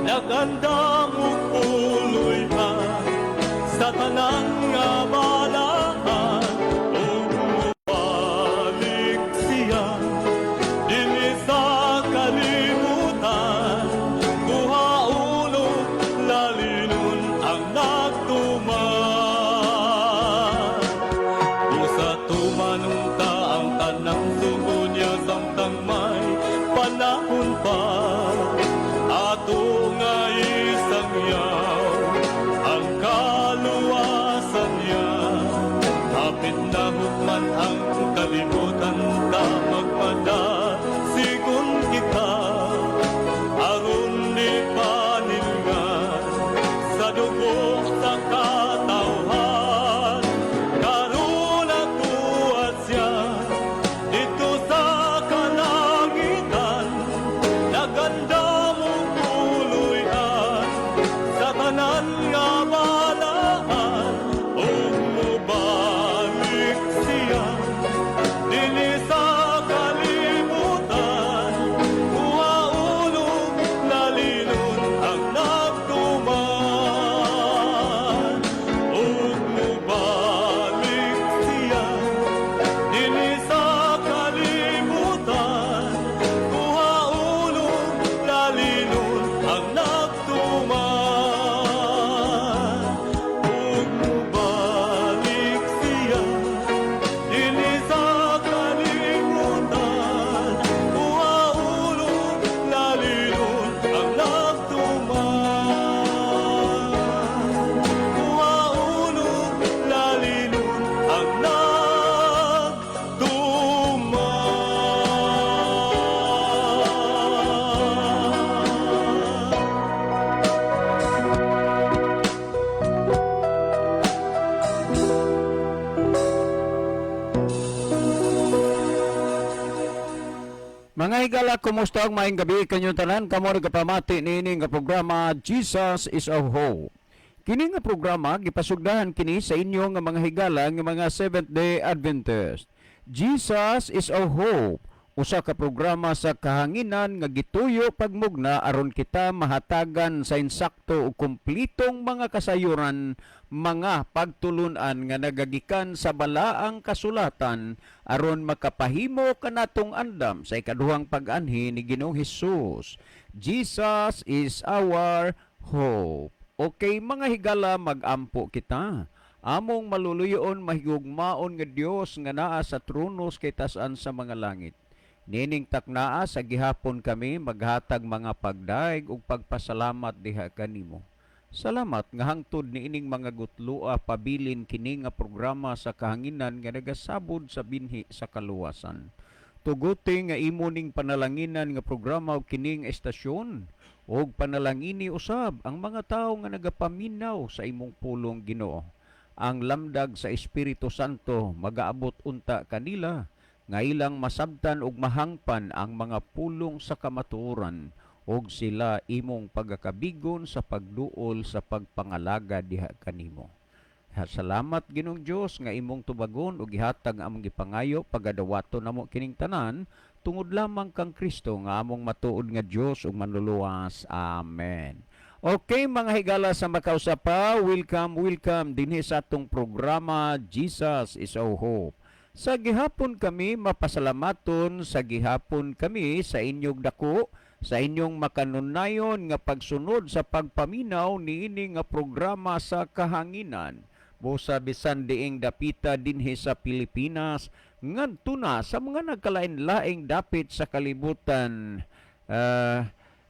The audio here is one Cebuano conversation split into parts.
Nagandam og puloy-an sa tanan nga balaan ug mobalik siya dinhi sa kalibutan, kuhaon ug lalinon ang nagtuman. Busa tumanon ta ang tanang sugo niya samtang may panahon pa. Ato nga isangyaw ang kaluwasan niya. Hapit na hukman ang kalibutan ta, magpadasigon kita aron di panilngan sa dugo sa katawhan. Karon nakuha siya didto sa kalangitan, nagandam og puloy-an sa tanan nga balaan ug mobalik siya dinhi sa kalibutan, kuhaon ug lalinon ang nagtuman ug mobalik siya dinhi sa kalibutan, kuhaon ug lalinon ang nagtuman ug mobalik siya dinhi sa kalibutan, kuhaon ug lalinon ang nagtuman, kuhaon ug lalinon ang nagtuman. Mga higala, kumusta ang maayong gabi kanyong tanan? Kamo nagapamati niini nga programa, Jesus is Our Hope. Kini nga programa gipasugdahan kini sa inyo nga mga higala nga mga Seventh Day Adventist. Jesus is Our Hope. Usa ka programa sa kahanginan nga gituyo pagmugna aron kita mahatagan sa insakto ug kumplitong mga kasayuran, mga pagtulunan nga nagagikan sa balaang kasulatan aron makapahimo kanatong andam sa ikaduhang pag-anhi ni Ginoong Hesus. Jesus is our hope. Okay, mga higala, magampo kita. Among maluluyoon, mahigugmaon nga Dios nga naa sa trono sa kitasan sa mga langit. Nining taknaa sa gihapon kami maghatag mga pagdaig ug pagpasalamat diha kanimo. Salamat nga hangtod niining mga gutlua pabilin kini nga programa sa kahanginan nga nagasabod sa binhi sa kaluwasan. Tuguti nga imo ning panalanginan nga programa ug kining estasyon ug panalangini usab ang mga tawo nga nagapaminaw sa imong pulong, Ginoo. Ang lamdag sa Espiritu Santo magaabot unta kanila nga ilang masabtan ug mahangpan ang mga pulong sa kamatuoran ug sila imong pagakabigon sa pagduol sa pagpangalaga diha kanimo. Salamat, Ginoong Dios, nga imong tubagon ug gihatag ang among gipangayo. Pagadawaton namo kining tanan tungod lamang kang Kristo nga among matuod nga Dios ug manluluwas. Amen. Okay, mga higala sa makausapa, welcome, welcome dinhi sa atong programa, Jesus is Our Hope. Sa gihapon kami mapasalamaton, sa gihapon kami sa inyong dako, sa inyong makanunayon nga pagsunod sa pagpaminaw niini nga programa sa kahanginan. Busa bisan diing dapita dinhi sa Pilipinas ngadto na sa mga nagkalain-laing dapit sa kalibutan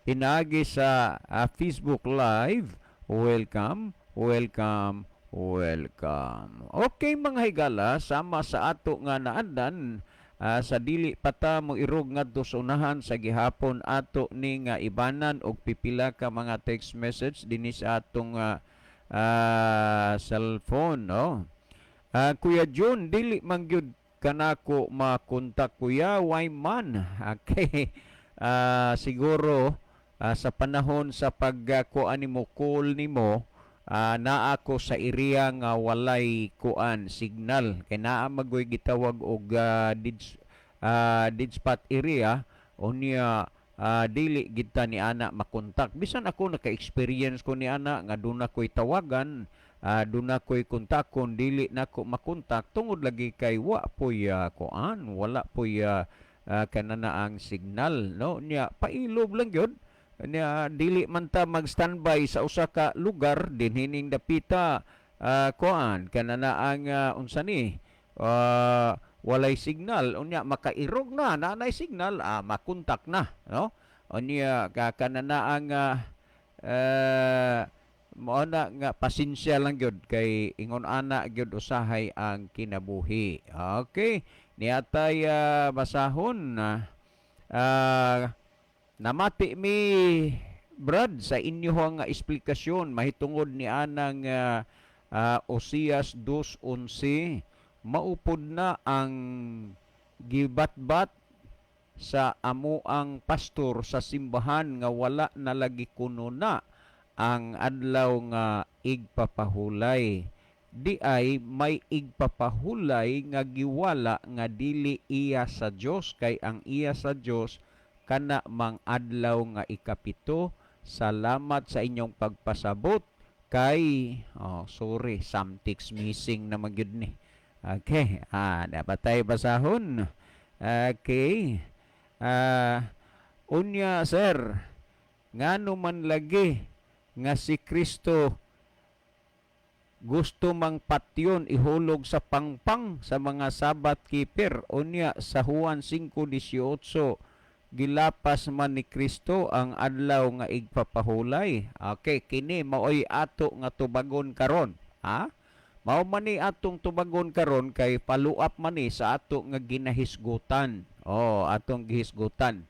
pinaagi sa Facebook Live. Welcome, welcome, welcome. Okay, mga higala, sama sa ato nga naandan, sa dili pata mo irog ngadto sa unahan, sa gihapon ato ni nga ibanan og pipila ka mga text message dinhi sa atong cellphone, no? Kuya Jun, dili man gyud kanako makontak, kuya, why man? Okay. Siguro sa panahon sa pagkuan nimo, call nimo, naa ko sa area nga walay kuan signal kay naa magoy gitawag og dead spot area unya. Dili gid ta ni ana makontak. Bisan ako, naka-experience ko ni ana nga duna ko'y tawagan, duna ko'y kontakon, dili nako makontak tungod lagi kay wa poy kuan, wala poy kanana ang signal, no? Nya pailob lang gyud niya, dili man ta mag-standby sa usa ka lugar dinhining dapita kuan kanana ang unsa ni walay signal. Unya makairog na naanay signal, makontak na, no? Unya ka kanana ang mao na nga pasensya lang gyud kay ingon ana gyud usahay ang kinabuhi. Okay, niatay basahon. Namati mi, Brad, sa inyo nga esplikasyon mahitungod ni anang Osias 2:11. Maupod na ang gibatbat sa amuang pastor sa simbahan nga wala na lagi kuno na ang adlaw nga igpapahulay. Di ay may igpapahulay nga giwala nga dili iya sa Dios, kay ang iya sa Dios kana mang adlaw nga ikapito. Salamat sa inyong pagpasabot kay, oh, sorry, something's missing na magyud ni. Okay, dapat tayo basahon. Okay, unya sir, ngano man lagi nga si Kristo gusto mang patyon, ihulog sa pangpang sa mga Sabbath keeper? Unya sa Juan 5:18, gilapas man ni Kristo ang adlaw nga igpapahulay. Okay, kini maoy ato nga tubagon karon, ha? Mao man ni atong tubagon karon kay follow up man ni sa ato nga ginahisgutan. Oh, atong gihisgutan.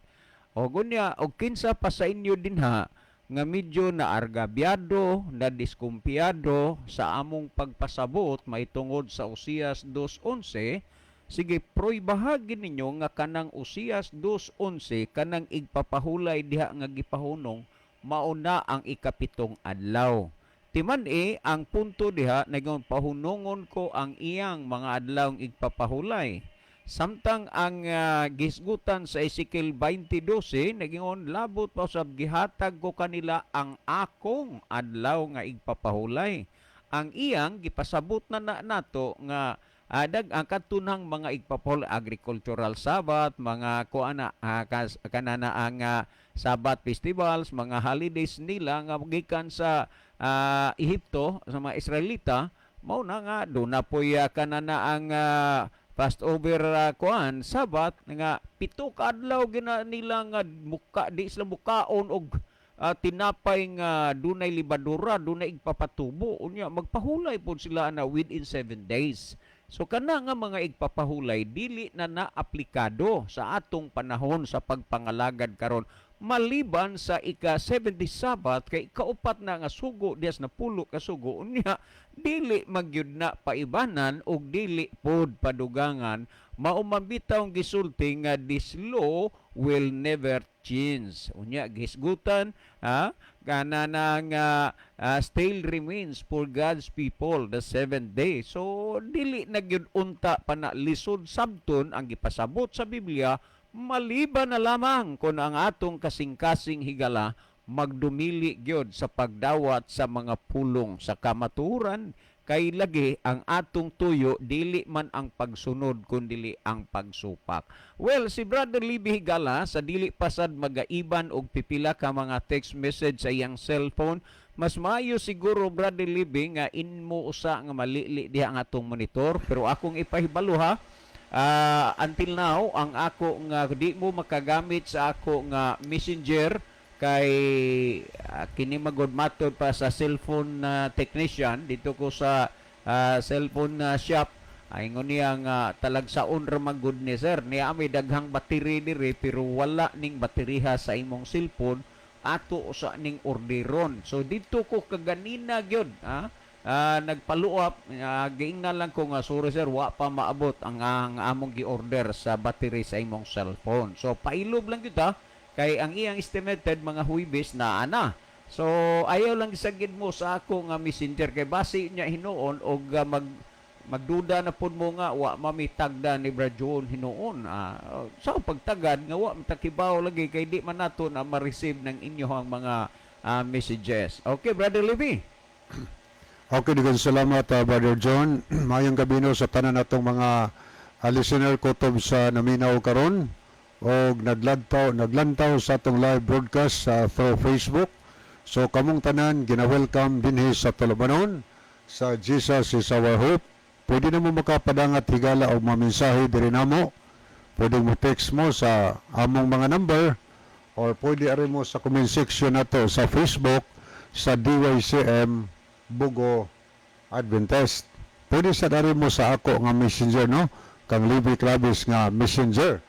O gunya, og kinsa pa sa inyo dinha nga medyo na argabyado, na diskumpiyado sa among pagpasabot mahitungod sa Osias 2:11, sige, proy bahagi ninyo nga kanang Osias 2:11, kanang igpapahulay diha nga gipahunong, mao na ang ikapitong adlaw. Timan e ang punto diha, nagon pahunungon ko ang iyang mga adlaw igpapahulay. Samtang ang gisgutan sa Ezekiel 20:12 nagingon labot pa usab gihatag ko kanila ang akong adlaw nga igpapahulay. Ang iyang gipasabot na na nato nga adag ang katunang mga igpapahulay, agricultural Sabbath, mga kuana kanana ang Sabbath festivals, mga holidays nila nga gikan sa Ehipto sa mga Israelita, mao na nga do na poy kanana ang Passover, kuan Sabbath nga 7 ka adlaw gina nila nga muka di sila mukaon og tinapay nga dunay libadura, dunay igpapatubo. Unya magpahulay pod sila na within 7 days. So kana nga mga igpapahulay dili na naaplikado sa atong panahon sa pagpangalagad karon maliban sa ika 70 Sabbath, kay ikaupat na nga sugo dias na pulo ka sugo. Unya dili magyud na paibanan og dili pod padugangan. Mao man bitaw ang gisulti nga this law will never change. Unya gisgutan ha kana na nga still remains for God's people the seventh day. So dili na gyud unta pa na lisod sabton ang gipasabot sa Biblia maliban na lamang kung ang atong kasing-kasing higala magdumili gyud sa pagdawat sa mga pulong sa kamatuoran, kay lagi ang atong tuyo dili man ang pagsunod kundili ang pagsupak. Well, si Brother Libby Higala sa dili pasad magaiban og pipila ka mga text message sa iyang cellphone, mas maayo siguro, Brother Libby, nga inmo usa nga malili diha ang atong monitor, pero akong ipahibalo ha, until now ang ako nga di mo makagamit sa ako nga Messenger kay kini magod matod pa sa cellphone na technician dito ko sa cellphone na shop. Ay niya nga talagsaon ra magud ni sir niya, may daghang battery diri pero wala ning baterya sa imong cellphone, ato usa ning orderon. So dito ko kaganina gyud ha nagpa-follow up, giingnan lang ko nga sorry sir, wa pa maabot ang among gi-order sa battery sa imong cellphone. So pailob lang kita kay ang iyang estimated mga Huwebes na ana. So ayaw lang isagid mo sa ako nga Messenger kay basi niya hinuon og mag Magduda na pud mo nga wa mamitagda ni Brad John hinuon. Sa pagtagad nga wa mitakibaw lagi kay di man nato na ma-receive ng inyohang mga messages. Okay, Brother Levi. Okay, daghang salamat, Brother John. Maayong gabi no sa tanan natong mga listener kutob sa naminaw karon og naglantaw sa atong live broadcast sa through Facebook. So kamong tanan gina-welcome dinhi sa Tulumanon sa Jesus is Our Hope. Pwede na mo makapadangat, higala, og maminsahe diri namo. Pwede mo text mo sa among mga number or pwede ari mo sa comment section nato sa Facebook sa DYCM Bugo Adventist. Pwede sa dari mo sa ako nga messenger, no? Kang Libby Clavis nga messenger.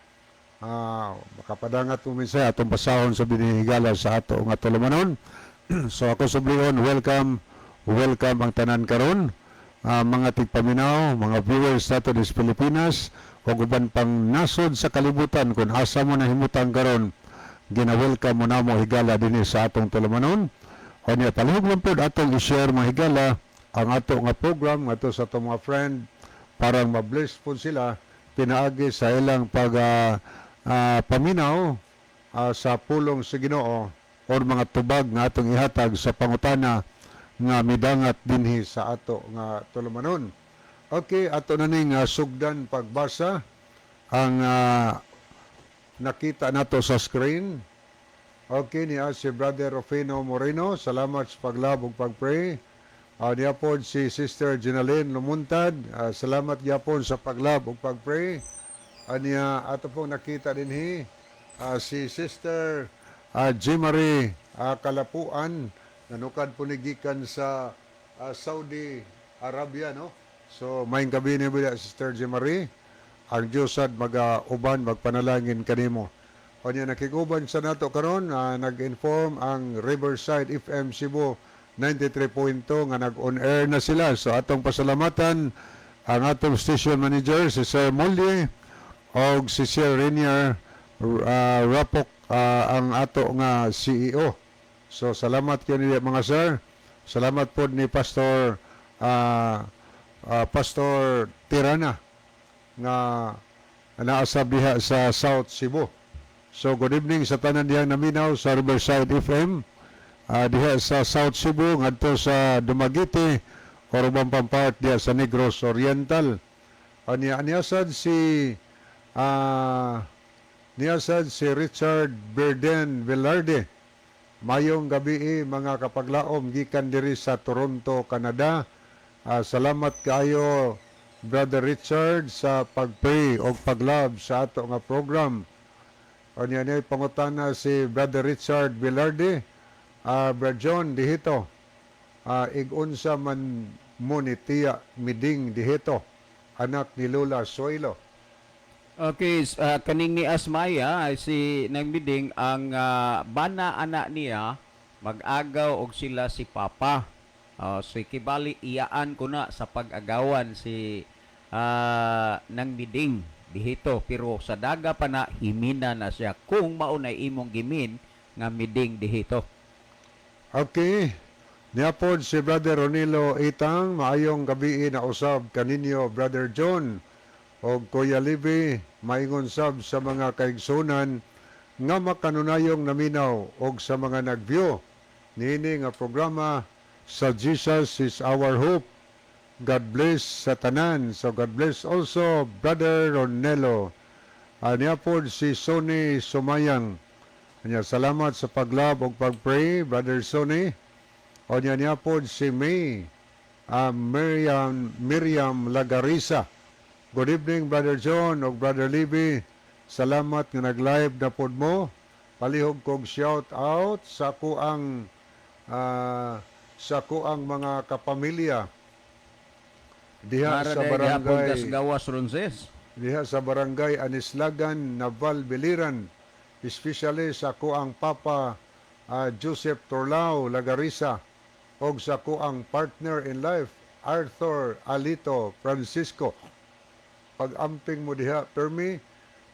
Makapadangat mo mensahe atong basahon sa binihigala sa ato nga tulumanon. So ako sublion, welcome, welcome ang tanan karon. Mga tigpaminaw, mga viewers nato sa Pilipinas ug uban pang nasod sa kalibutan kung asa mo nahimutang karon, gina-welcome mo namo, higala, dinhi sa atong tulumanon. O niya, palihog lang pod atong i-share, mga higala, ang ato nga program ngadto sa atong mga friend parang ma-bless po sila pinaagi sa ilang pag paminaw sa pulong sa Ginoo or mga tubag nga atong ihatag sa pangutana nga midangat dinhi sa ato nga tulumanon. Okay, ato na ning sugdan pagbasa ang nakita nato sa screen. Okay, niya si Brother Rufino Moreno. Salamat sa pag-love ug pag-pray. Niya po si Sister Ginaline Lumuntad. Salamat gyapon sa pag-love ug pag-pray. Niya ato pong nakita dinhi si Sister Jimarie Kalapuan, nanukad po ni gikan sa Saudi Arabia, no? So maayong gabi ni Sister Jimarie. Ang Diyos sad maga-uban, magpanalangin kanimo. O niya, nakiguban sa nato karon, nag-inform ang Riverside FM Cebu 93.2 nga nag-on air na sila. So atong pasalamatan ang atong station manager si Sir Molly og si Sir Rainier Rapok, ang ato nga CEO. So salamat kayo niya, mga sir. Salamat po ni Pastor Tirana nga naasa diha sa South Cebu. So good evening sa tanan dihang naminaw sa Riverside FM diha sa South Cebu ngadto sa Dumaguete or ubang pang part diha sa Negros Oriental. Anya niya sad si Richard Berden Velarde. Mayong gabi, mga kapaglaom gikan diri sa Toronto, Canada. Salamat kaayo, Brother Richard, sa pag-pray o pag-love sa ato nga program. Anya niya pangutana si Brother Richard Velarde, Brother John dihito. Ig-unsa man mo ni Tia Miding dihito, anak ni Lola Soilo? Okay, kaning ni Asmaya ay si nagmiding ang bana anak niya mag-agaw og sila si Papa. Si kibali iyaan ko na sa pag-agawan si nang miding dihito, pero sa daga pa na himina na siya kung maunay imong gimin nga miding dihito. Okay. Niya pod si Brother Ronilo Itang, maayong gabi na usab kaninyo, Brother John o Kuya Libby, maingon sab sa mga kaigsunan nga makanunayong naminaw og sa mga nag-view niini nga programa sa Jesus is Our Hope. God bless sa tanan. So God bless also, Brother Ronelo. Niya pod si Sonny Sumayang. Anya, salamat sa pag-love ug pag-pray, Brother Sonny. O niya niya pod si May Miriam, Miriam Lagarisa. Good evening, Brother John ug Brother Libby. Salamat nga nag-live na pod mo. Palihog kog shout out sa ko ang mga kapamilya diha Mara sa dahil gihapon barangay kas gawas Ronses. Diha sa barangay Anislagan, Naval, Biliran, especially sa ang papa Joseph Torlao Lagarisa og sa ang partner in life Arthur Alito Francisco. Pag-amping mo diha permi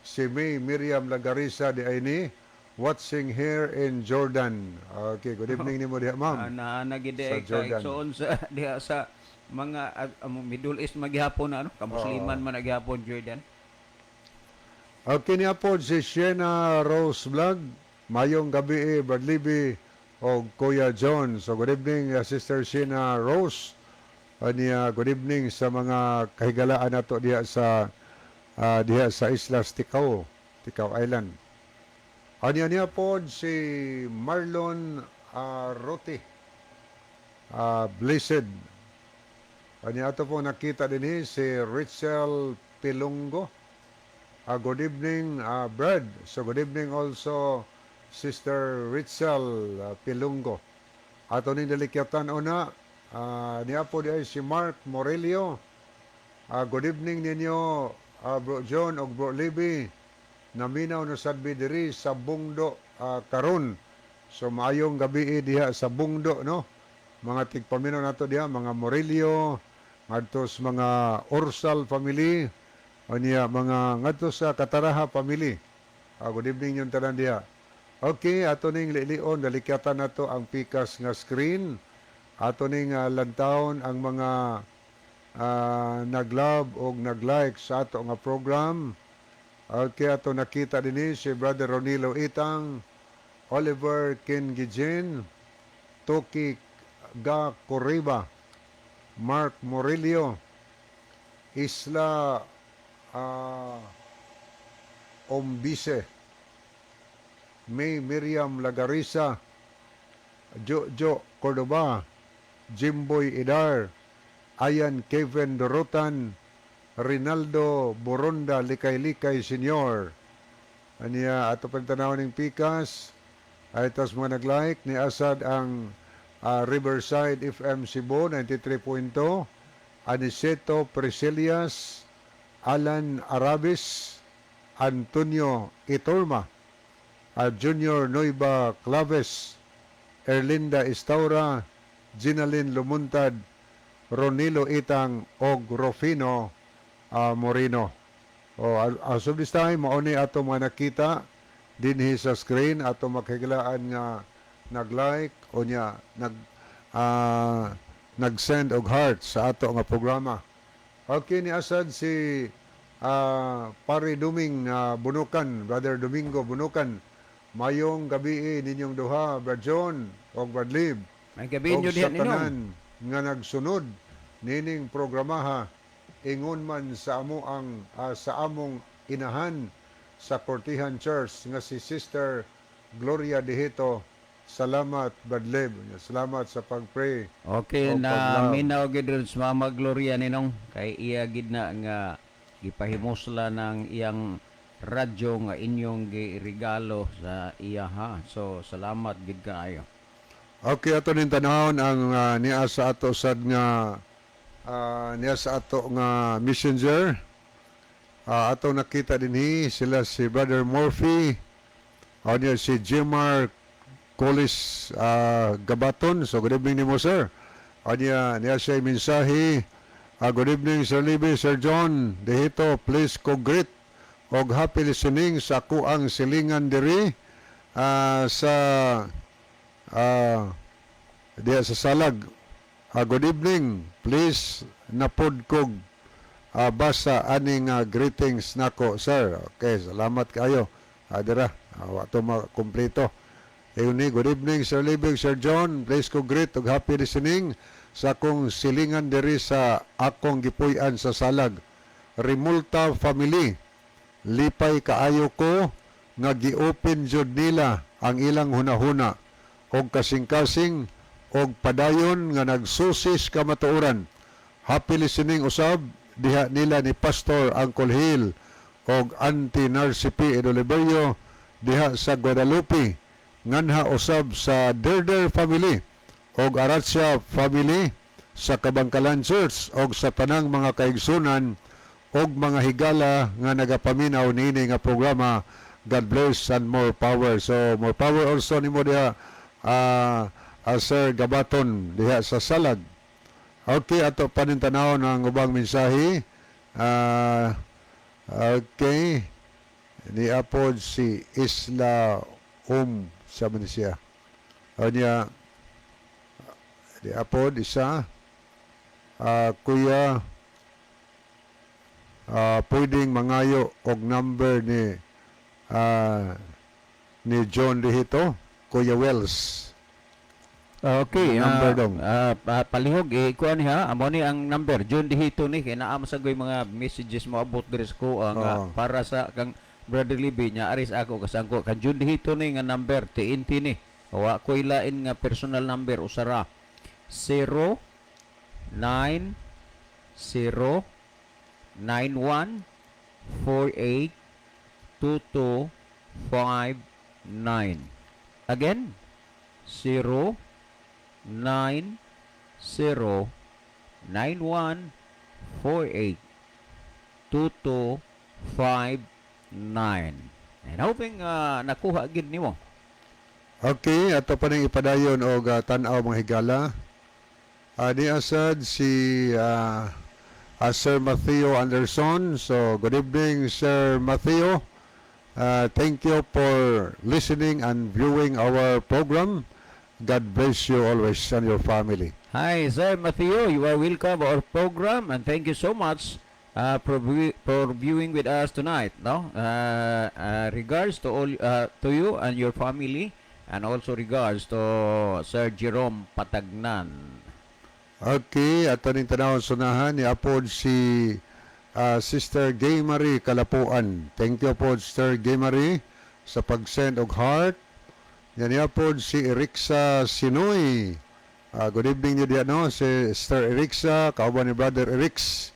si May Miriam Lagarisa di ay ni watching here in Jordan. Okay, good evening nimo diha, ma'am. Na Sa nagide Jordan. ka igsoon sa diha sa Mga Middle East magihapon na ano, kamusliman man na gihapon Jordan. Okay niya po si Shena Rose Vlog. Mayong gabi eh, Brad Libby o Kuya John. So good evening, Sister Shena Rose. Aniya, good evening sa mga kahigalaan nato diha sa Islas Ticao, Ticao Island. Aniya niya po si Marlon Roti. Blessed. Aniya ato po nakita din si Richel Pilungo. Good evening, Brad. So good evening also, Sister Ritzel Pilungo. Ato ning dalikyatan una, niya po di ay si Mark Morelio. Good evening ninyo, Bro John ug Bro Libby. Naminaw na sad mi diri sa Bungdo karon. So maayong gabi diha sa Bungdo, no? Mga tigpaminaw nato diha, mga Morelio, ngadto sa mga Orsal family, unya mga ngadto sa Kataraha family. Good evening yung tanan diha. Okay, ato ning lilion, dalikyatan nato ang pikas nga screen. Ato ning lantawon ang mga nag-love o nag-like sa ato nga program. Okay, ato nakita din si Brother Ronilo Itang, Oliver Kengijin, Toki Ga Corriba, Mark Morillo, Isla Ombise, May Miriam Lagarisa, Jojo Cordoba, Jimboy Idar, Ayan Kevin Dorotan, Rinaldo Boronda Likay-Likay Senior. Aniya ato pang tanaw ning pikas ay tas mga nag-like ni Asad ang Riverside FM Cebu 93.2, Aniceto Priscilias, Alan Arabis, Antonio Iturma, Junior Noiba Claves, Erlinda Estaura, Ginalyn Lumuntad, Ronilo Itang og Rufino Moreno. O as of this time, mao ni ato mga nakita dinhi sa screen ato makigilaan nga nag-like o nya nag-send og heart sa ato nga programa. Okay ni Asad si Pare Duming Bunukan, Brother Domingo Bunukan. Mayong gabi ninyong duha, Brad John og Brad Lib. May gabi Og nyo sa diha ninong. tanan nga nagsunod nining programaha ingon man sa among inahan sa Cortihan Church nga si Sister Gloria Dihito. Salamat, Brad Lib. Salamat sa pag-pray. Okay, O na pag-love. minaw gid ron sa Mama Gloria ninong kay iya gid na nga gipahimusla ng iyang radyo nga inyong giregalo sa iya ha. So salamat gid kaayo. Okay, ato ning tanawon ang niya sa ato sad nga niya sa ato nga messenger. Ato nakita dinhi sila si Brother Murphy, o niya si Jimar Colis Gabaton. So good evening nimo, sir. O niya niya siya mensahe. Good evening, Sir Libby, Sir John. Dihito, please ko greet og happy listening sa akuang silingan diri sa diha sa Salag. Good evening. Please napod kog basa aning greetings nako, sir. Okay, salamat kayo. Dira, wa to makumpleto. Ayun ni, good evening, Sir Libig, Sir John. Please ko greet og happy listening sa akong silingan diri sa akong gipuy-an sa Salag. Remulta family. Lipay kaayo ko nga gi-open jud nila ang ilang hunahuna og kasing-kasing og padayon nga nagsusis kamatuoran. Happy listening usab diha nila ni Pastor Uncle Hill og Auntie Narcy P. Edoliberio diha sa Guadalupe. Nganha usab sa Derder family og Aratsya family sa Kabangkalan Church og sa tanang mga kaigsunan og mga higala nga nagapaminaw niini nga programa. God bless and more power. So more power also nimo diha, Sir Gabaton diha sa Salag. Okay, ato panintanaw ng ubang mensahe. Okay, ni apod si Isla sa man siya o niya di apod isa. Kuya, pwedeng mangayo og number ni John Dihito, Kuya Wells. Okay, Number dong. Palihog eh kuan ha, amo ni ang number John Dihito ni kay naa man sa goy mga messages mo abot diri sa ko ang para sa kang Brother Libby nya aris ako kasangko kan John Dihito ni nga number TNT ni. Wa ko ilain nga personal number usara 0 9 0 9 1 4 8 2 2 5 9. Again, 0 9 0 9 1 4 8 2 2 5 9. And hoping nakuha gid nimo. Okay, ato pa ning ipadayon og tan-aw, mga higala. Ni asad si Sir Matthew Anderson. So, good evening, Sir Matthew. Thank you for listening and viewing our program. God bless you always and your family. Hi, Sir Matthew. You are welcome to our program and thank you so much for viewing with us tonight. No, regards to all to you and your family, and also regards to Sir Jerome Patagnan. Okay, ato ning tanawon sunahan ni apod si Sister Gay Marie Kalapuan. Thank you po, Sister Gay Marie, sa pag-send og heart. Yan niya po si Erixa Sinoy. Good evening niyo diyan, no? Si Sister Erixa, kauban ni Brother Erix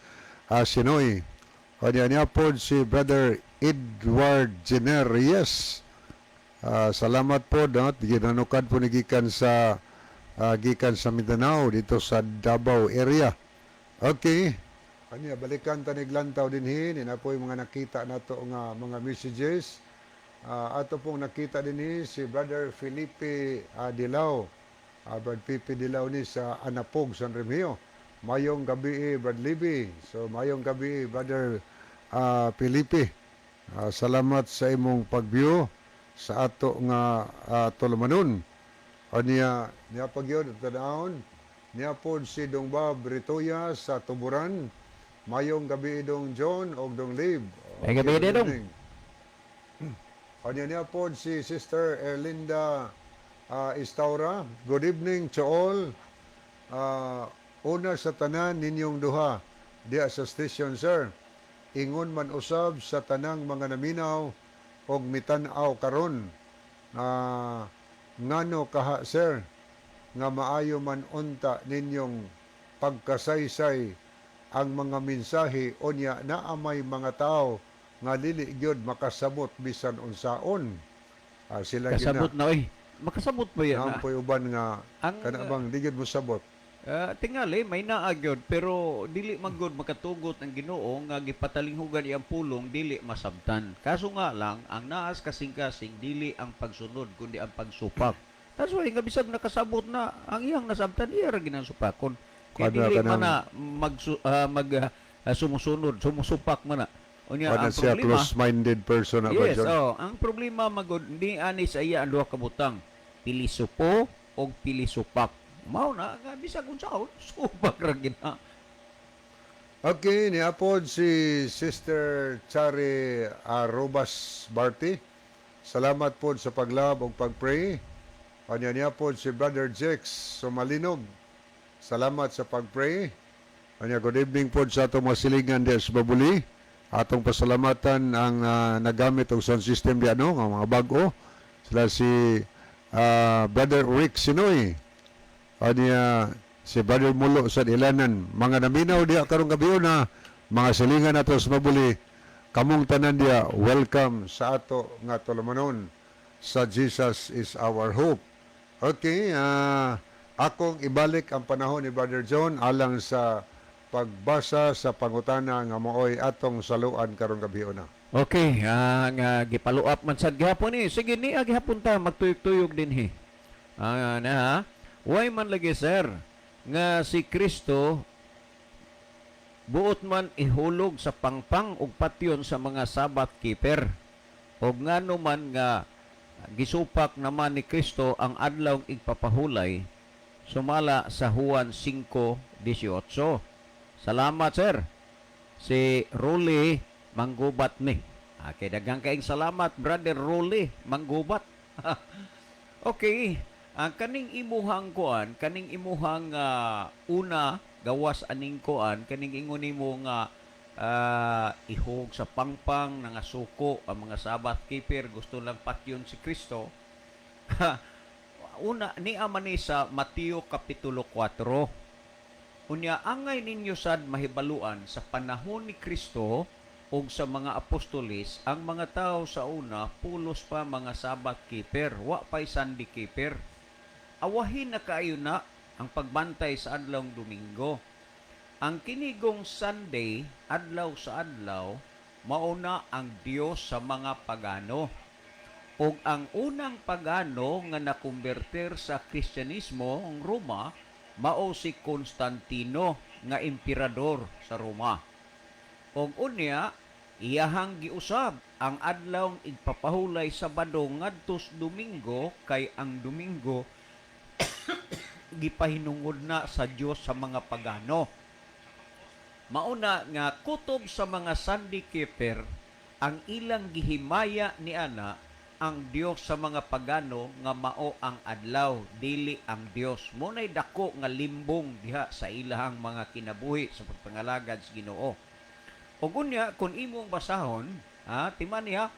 Sinoy. O niya niya po si Brother Edward Jenner Reyes. Salamat po, no? Ginanukad po ni gikan sa Mindanao dito sa Davao area. Okay. Kanya balikan ta nig lantaw dinhi ni na po yung mga nakita nato nga mga messages. Ato pong nakita dinhi si Brother Felipe Dilao. Brother Felipe Dilao ni sa Anapog, San Remigio. Mayong gabi, Brad Libby. So mayong gabi, Brother Felipe. Salamat sa imong pag-view sa ato nga tulumanon. O niya, niya pag yun, tanawon, niya po si Dong Bob Ritoya sa Tuburan. Mayong gabi, Dong John o Dong Lib. Mayong gabi, Good Dong. evening. O niya, niya po si Sister Erlinda Istaura. Good evening to all. Una sa tanan ninyong duha diya sa station, sir. Ingon man usab sa tanang mga naminaw og mitan-aw karon. Ngano kaha, sir, nga maayo man unta ninyong pagkasaysay ang mga mensahe, unya naa may mga tao nga dili gyud makasabot bisan unsaon? Sila gyud Kasabot na oy. Makasabot ba yan? na po'y uban nga Ang kana bang di gyud mo sabot. Tingali may naa gyud pero dili man gud makatugot ang Ginoo nga gipatalinghugan iyang pulong dili masabtan. Kaso nga lang ang naas kasing-kasing dili ang pagsunod kundi ang pagsupak. That's why nga bisag nakasabot na ang iyang nasabtan iya ra ginang supakon. Kay Kada dili man kanang- na mag sumusunod, sumusupak man na. Unya Kana ang siya problema. close-minded person na ba, Yes, John? oh, ang problema magod ni ani sa iya ang duha ka butang. Pilisupo og pilisupak. Mao na nga bisag unsaon supak ra gina. Okay, niapod si Sister Chari Arobas Barty. Salamat po sa paglab ug pagpray. Kanya niapod si Brother Jex Sumalinog. Salamat sa pagpray. Kanya good evening po sa atong mga silingan diya sa Babuli. Atong pasalamatan ang nagamit og sound system diya, no, nga mga bag-o. Sila si Brother Rick Sinoy. Aniya si Brother Mulo sa Ilanan. Mga naminaw diya karong gabi na mga silingan nato sa Mabuli. Kamong tanan diya, welcome sa ato nga tulumanon sa Jesus is Our Hope. Okay, akong ibalik ang panahon ni Brother John alang sa pagbasa sa pangutana nga maoy atong saluan karong gabi na. Okay, ang gipalo up man sad gihapon ni. Sige ni gihapon ta magtuyog-tuyog dinhi. Na ha. Why man lagi, sir, nga si Kristo buot man ihulog sa pangpang ug patyon sa mga Sabbath keeper? Og ngano man nga gisupak naman ni Kristo ang adlaw igpapahulay sumala sa Juan 5:18? Salamat, sir. Si Rolly Manggubat ni. Okay, daghang kaing salamat, Brother Rolly Manggubat. Okay, ang kaning imuhang kuan, kaning imuhang una gawas aning kuan, kaning ingon nimo nga ihog sa pangpang nangasuko ang mga Sabbath keeper, gusto lang patyon si Kristo. Una ni man ni sa Mateo Kapitulo 4. Unya angay ninyo sad mahibaluan, sa panahon ni Kristo ug sa mga apostoles, ang mga tao sa una pulos pa mga Sabbath keeper, wa pay Sunday keeper. Awahin na kaayo na ang pagbantay sa adlawng Domingo. Ang kinigong Sunday, adlaw sa adlaw, mauna ang Dios sa mga pagano. Ug ang unang pagano nga nakonverter sa Kristyanismo ang Roma, mao si Constantino nga emperador sa Roma. Ug unya iyahang giusab ang adlaw igpapahulay Sabado ngadtos Domingo, kay ang Domingo gipahinungod na sa Dios sa mga pagano. Mauna nga kutob sa mga Sunday keeper, ang ilang gihimaya ni ana ang Dios sa mga pagano nga mao ang adlaw, dili ang Dios. Mo nay dako nga limbong diha sa ilahang mga kinabuhi sa pagpangalagad sa Ginoo. Ug unya kung imong basahon, ha, timan niya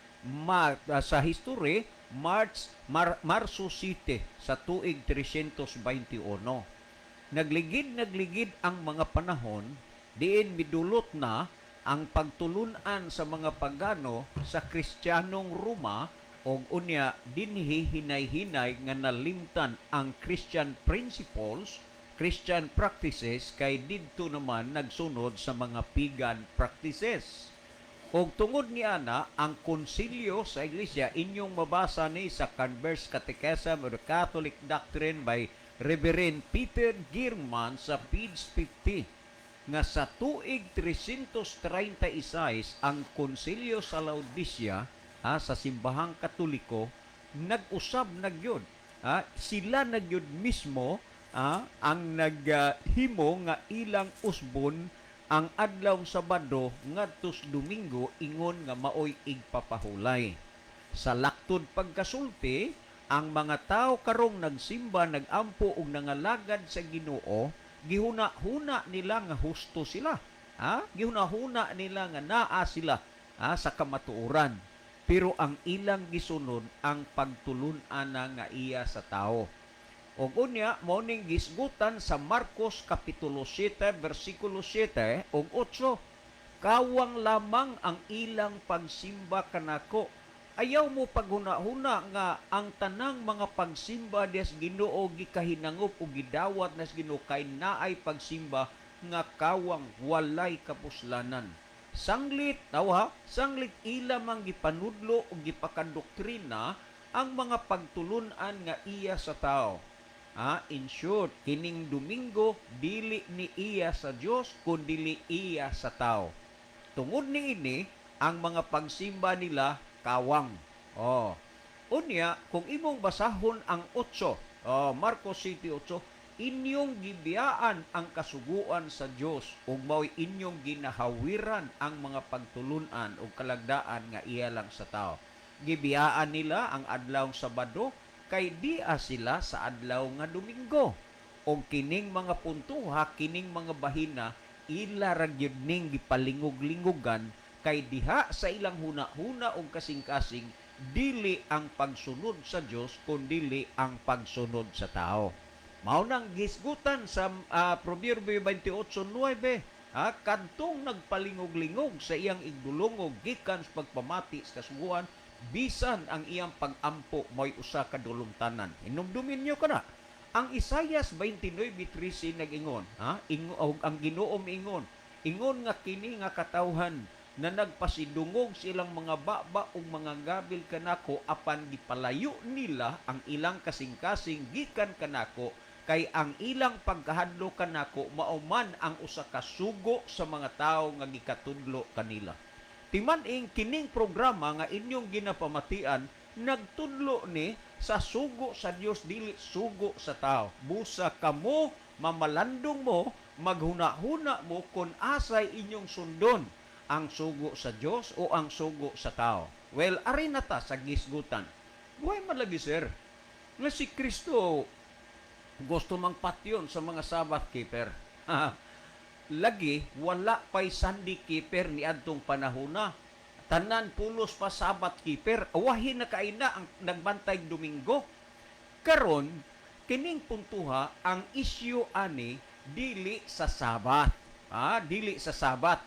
sa history March Marso 7 sa tuig 321. Nagligid-nagligid ang mga panahon diin midulot na ang pagtulunan sa mga pagano sa Kristiyanong Roma, og unya dinhi hinay-hinay nga nalimtan ang Christian principles, Christian practices, kay didto naman nagsunod sa mga pagan practices. Og tungod ni ana, ang konsilyo sa iglesia, inyong mabasa ni sa Converse Catechism of the Catholic Doctrine by Reverend Peter Gierman sa page 50, nga sa tuig 336 ang konsilyo sa Laodicea, ha, sa simbahang Katoliko, nag-usab na gyud, ha, sila na gyud mismo, ha, ang naghimo nga ilang usbon ang adlaw Sabado ngadtos Domingo, ingon nga maoy igpapahulay. Sa laktod pagkasulti, ang mga tao karong nagsimba, nagampo ug nangalagad sa Ginoo, gihuna-huna nila nga husto sila. Ha? Gihuna-huna nila nga naa sila, ha, sa kamatuoran. Pero ang ilang gisunod ang pagtulun-an nga iya sa tao. Og unya mao ning gisgutan sa Marcos Kapitulo 7 bersikulo 7 ug 8. Kawang lamang ang ilang pagsimba kanako. Ayaw mo paghuna-huna nga ang tanang mga pagsimba des Ginoo gikahinangop o gidawat nas Ginoo, kay naay pagsimba nga kawang, walay kapuslanan. Sanglit, tawa, sanglit ila mang gipanudlo o gipakadoktrina ang mga pagtulunan nga iya sa tao. Ah, in short, kining Domingo dili ni iya sa Dios kun dili iya sa tao. Tungod ni ini, ang mga pagsimba nila kawang. Oh. Unya, kung imong basahon ang 8, oh, Marcos 7:8, inyong gibiyaan ang kasuguan sa Dios ug mao'y inyong ginahawiran ang mga pagtulunan ug kalagdaan nga iya lang sa tao. Gibiyaan nila ang adlaw Sabado kay dia sila sa adlaw nga Domingo. Og kining mga puntuha, kining mga bahina, ila ra gyud ning gipalingog-lingogan, kay diha sa ilang huna-huna og kasing-kasing, dili ang pagsunod sa Dios kun dili ang pagsunod sa tao. Mao nang gisgutan sa Proverbio 28:9, ha, kadtong nagpalingog-lingog sa iyang igdulongog gikan sa pagpamati sa kasuguan, bisan ang iyang pag-ampo mo'y usa ka dulumtanan. Hinumdumin niyo kana. Ang Isaias 29:13 nag-ingon, ha? Og ang Ginoo miingon, ingon nga kini nga katawhan na nagpasidungog silang mga baba ug mga gabil kanako, apan gipalayo nila ang ilang kasing-kasing gikan kanako, kay ang ilang pagkahadlok kanako mao man ang usa ka sugo sa mga tawo nga gikatudlo kanila. Timan-ing kining programa nga inyong ginapamatian nagtudlo ni sa sugo sa Dios, dili sugo sa tao. Busa kamo mamalandong mo, Maghuna-huna mo kung asay inyong sundon, ang sugo sa Dios o ang sugo sa tao. Well, ari na ta sa gisgutan. Buhay man lagi, sir, nga si Kristo gusto mang patyon sa mga Sabbath keeper. Lagi, wala pa'y Sunday keeper ni adtong panahona. Tanan pulos pa Sabbath keeper. Awahin na kaina ang nagbantay Domingo. Karon, kining puntuha, ang issue ani dili sa Sabbath. Ah, dili sa Sabbath.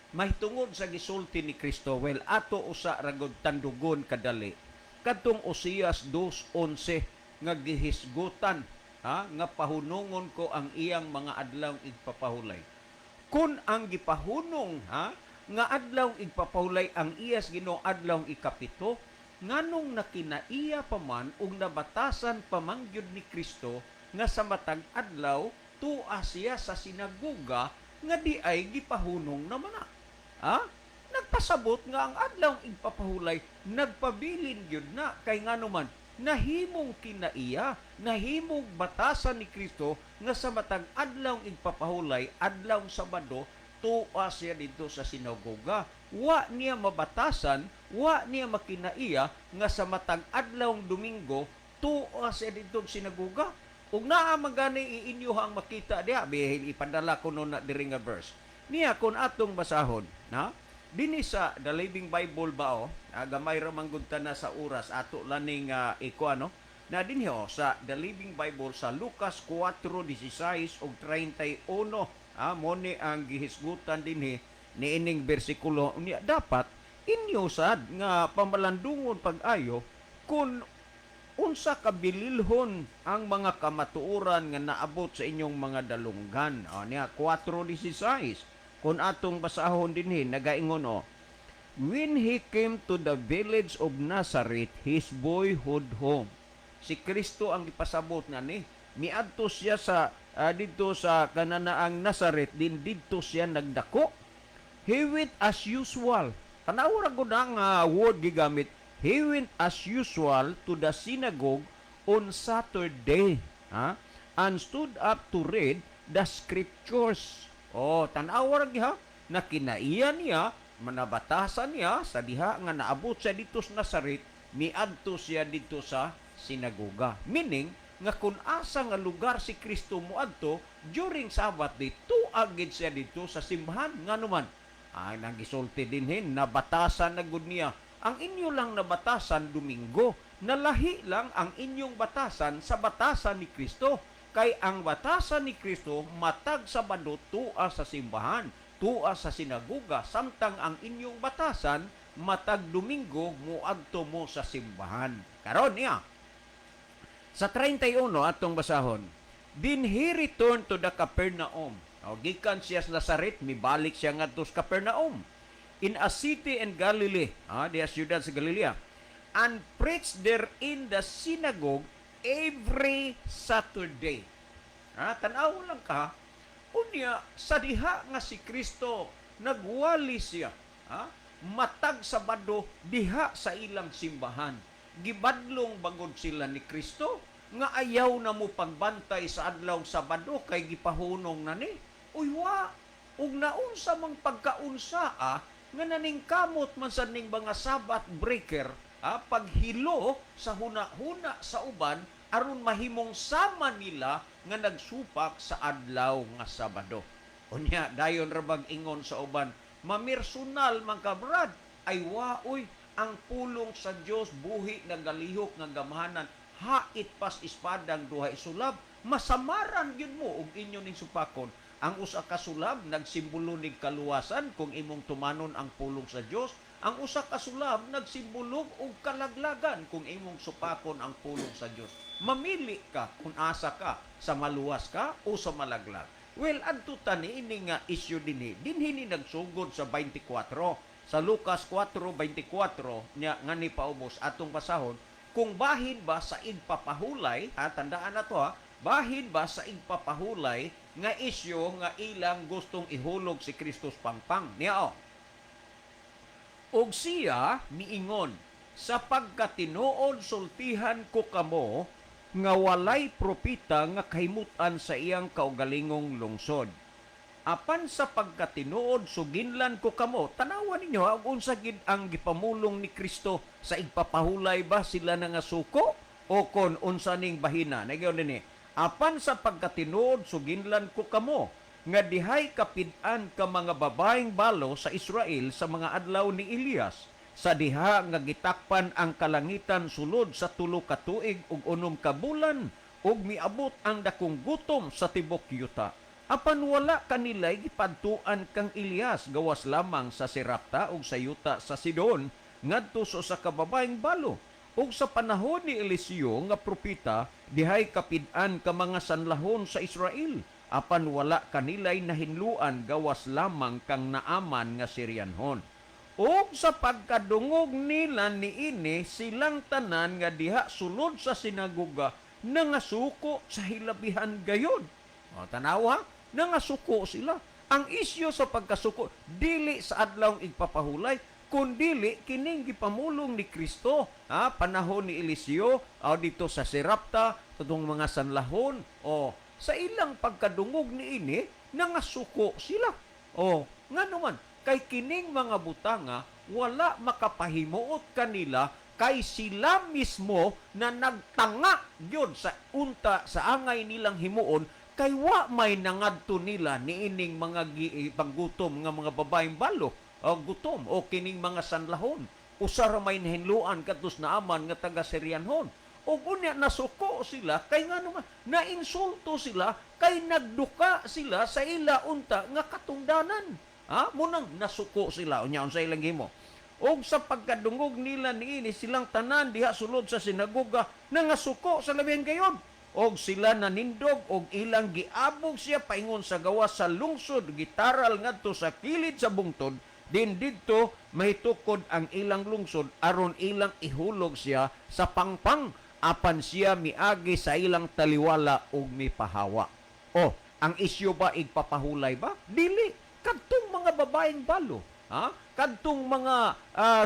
Mahitungod sa gisulti ni Kristo, well, ato usa ragod tandugon kadali. Kadtong Oseas 2:11 nga gihisgutan, ha, nga pahunungon ko ang iyang mga adlaw igpapahulay. Kung ang gipahunong, ha, nga adlaw igpapahulay ang iyas Ginoo adlaw ikapito, nganong nakinaiya pa man ug nabatasan pa man gyud ni Kristo nga sa matag adlaw tua siya sa sinagoga nga di ay gipahunong naman na? Ha? Nagpasabot nga ang adlaw igpapahulay nagpabilin gyud na, kay ngano man nahimong kinaiya, nahimong batasan ni Kristo nga sa matag adlaw igpapahulay, adlaw Sabado, tuwa siya dito sa sinagoga. Wa niya mabatasan, wa niya makinaiya nga sa matag adlaw Domingo tuwa siya dito sa sinagoga. Ug naa man gani iinyo ang makita diha, bihin ipadala ko no na diri nga verse. Niya kun atong basahon, na dinhi sa The Living Bible ba o, gamay ra man gud ta na sa oras, ato laning iko ano na dinhi oh, sa The Living Bible sa Lucas 4:16 ug 31, mo ni ang gihisgutan dinhi niining bersikulo. Unya dapat inyo sad nga pamalandungon pag-ayo kung unsa kabililhon ang mga kamatuoran nga naabot sa inyong mga dalunggan. O, niya 4:16 kung atong basahon dinhi, nagaingon o, "When he came to the village of Nazareth, his boyhood home." Si Kristo ang gipasabot nga ni miadto siya sa didto sa kananaang Nazareth din didto siya nagdako. "He went as usual." Tanaw ra gud ang word gigamit. "He went as usual to the synagogue on Saturday," ha? "And stood up to read the scriptures." Oh, tanaw ra gyud ha, na kinaiya niya, manabatasan niya sa diha nga naabot siya dito sa Nazaret, miadto siya dito sa sinagoga. Meaning, nga kung asa nga lugar si Kristo moadto during Sabbath day, tuag gid siya dito sa simbahan. Ngano man? Ay, nagisulti dinhin, nabatasan na gud niya. Ang inyo lang nabatasan Domingo, nalahi lang ang inyong batasan sa batasan ni Kristo. Kay ang batasan ni Kristo matag Sabado tua sa simbahan, tua sa sinagoga, samtang ang inyong batasan matag Domingo muadto mo sa simbahan. Karon niya, sa 31 atong basahon, "Then he returned to the Capernaum." O, gikan siya sa Nazaret, mibalik siya ngadto sa Capernaum. "In a city in Galilee," diya siyudad sa Galilea, "and preached there in the synagogue every Saturday." Ha, tanaw lang ka. Unya, sa diha nga si Kristo, nagwali siya. Ha? Matag Sabado, diha sa ilang simbahan. Gibadlong bagod sila ni Kristo nga ayaw na mo pagbantay sa adlaw Sabado kay gipahunong na ni. Uy, wa. Ug naunsa mang pagkaunsa nga naningkamot man sa ning mga Sabbath breaker, paghilo sa huna-huna sa uban aron mahimong sama nila nga nagsupak sa adlaw nga Sabado. Unya dayon ra bag ingon sa uban, "Mamersonal man ka, brad." Ay wa oy, ang pulong sa Dios buhi, nagalihok nga gamhanan, hait pas espadang duhay sulab, masamaran gyud mo og inyo ning supakon. Ang usa ka sulab nagsimbolo nig kaluwasan kung imong tumanon ang pulong sa Dios. Ang usa ka sulab nagsimbolo og kalaglagan kung imong supakon ang pulong sa Dios. Mamili ka kung asa ka, sa maluwas ka o sa malaglag. Well, adto ta ni ini nga issue dinhi. Dinhi ni nagsugod sa 24. Sa Lucas 4:24 niya nga ni paubos, atong basahon kung bahin ba sa igpapahulay, ha, tandaan na to ha, bahin ba sa igpapahulay nga isyu nga ilang gustong ihulog si Kristus pangpang. Niya oh. "Ug siya miingon, 'Sa pagkatinuod sultihan ko kamo nga walay propeta nga kahimutan sa iyang kaugalingong lungsod.'" Apan sa pagkatinuod, suginlan ko kamo. Tanawa ninyo ha, unsa gid ang gipamulong ni Kristo sa igpapahulay ba sila na nga suko o kon unsa ning bahina? Nagyo nini. Apan sa pagkatinuod, suginlan ko kamo nga dihay kapid-an ka mga babaeng balo sa Israel sa mga adlaw ni Elias, sa diha nga gitakpan ang kalangitan sulod sa 3 ka tuig ug 6 ka bulan ug miabot ang dakong gutom sa tibok yuta. Apan wala kanilay gipadtuan kang Elias gawas lamang sa Serapta ug sa yuta sa Sidon ngadto sa usa ka babaeng balo. Ug sa panahon ni Eliseo nga propeta, dihay kapid-an ka mga sanlahon sa Israel. Apan wala kanilay nahinluan gawas lamang kang Naaman nga Syrianhon. Ug sa pagkadungog nila niini, silang tanan nga diha sulod sa sinagoga nangasuko sa hilabihan gayod. O, tanawa, nangasuko sila. Ang isyu sa pagkasuko, dili sa adlawng igpapahulay, kundili kining gipamulong ni Kristo, ha, panahon ni Eliseo, o dito sa Serapta, katong mga sanlahon, o sa ilang pagkadungog niini, nangasuko sila. O, nga naman, kay kining mga butanga, wala makapahimuot kanila kay sila mismo na nagtanga gyud sa unta sa angay nilang himuon, kay wa may nangadto nila niining mga panggutom nga mga babaeng balo o gutom o kining mga sanlahon. Usa ra may nahinluan kadtos Naaman nga taga Syrianhon. Ug unya nasuko sila kay nga naman nainsulto sila kay nagduka sila sa ila unta nga katungdanan, ha. Munang nasuko sila. Unya unsa ilang himo? Ug sa pagkadungog nila niini, silang tanan diha sulod sa sinagoga nangasuko sa labihan gayod. Og sila nanindog og ilang giabog siya paingon sa gawas sa lungsod, gitaral ngadto sa kilid sa bungtod din didto mahitukod ang ilang lungsod aron ilang ihulog siya sa pangpang. Apan siya miagi sa ilang taliwala ug mipahawa. O, ang isyu ba igpapahulay ba? Dili. Kadtong mga babaeng balo, ha? Kadtong mga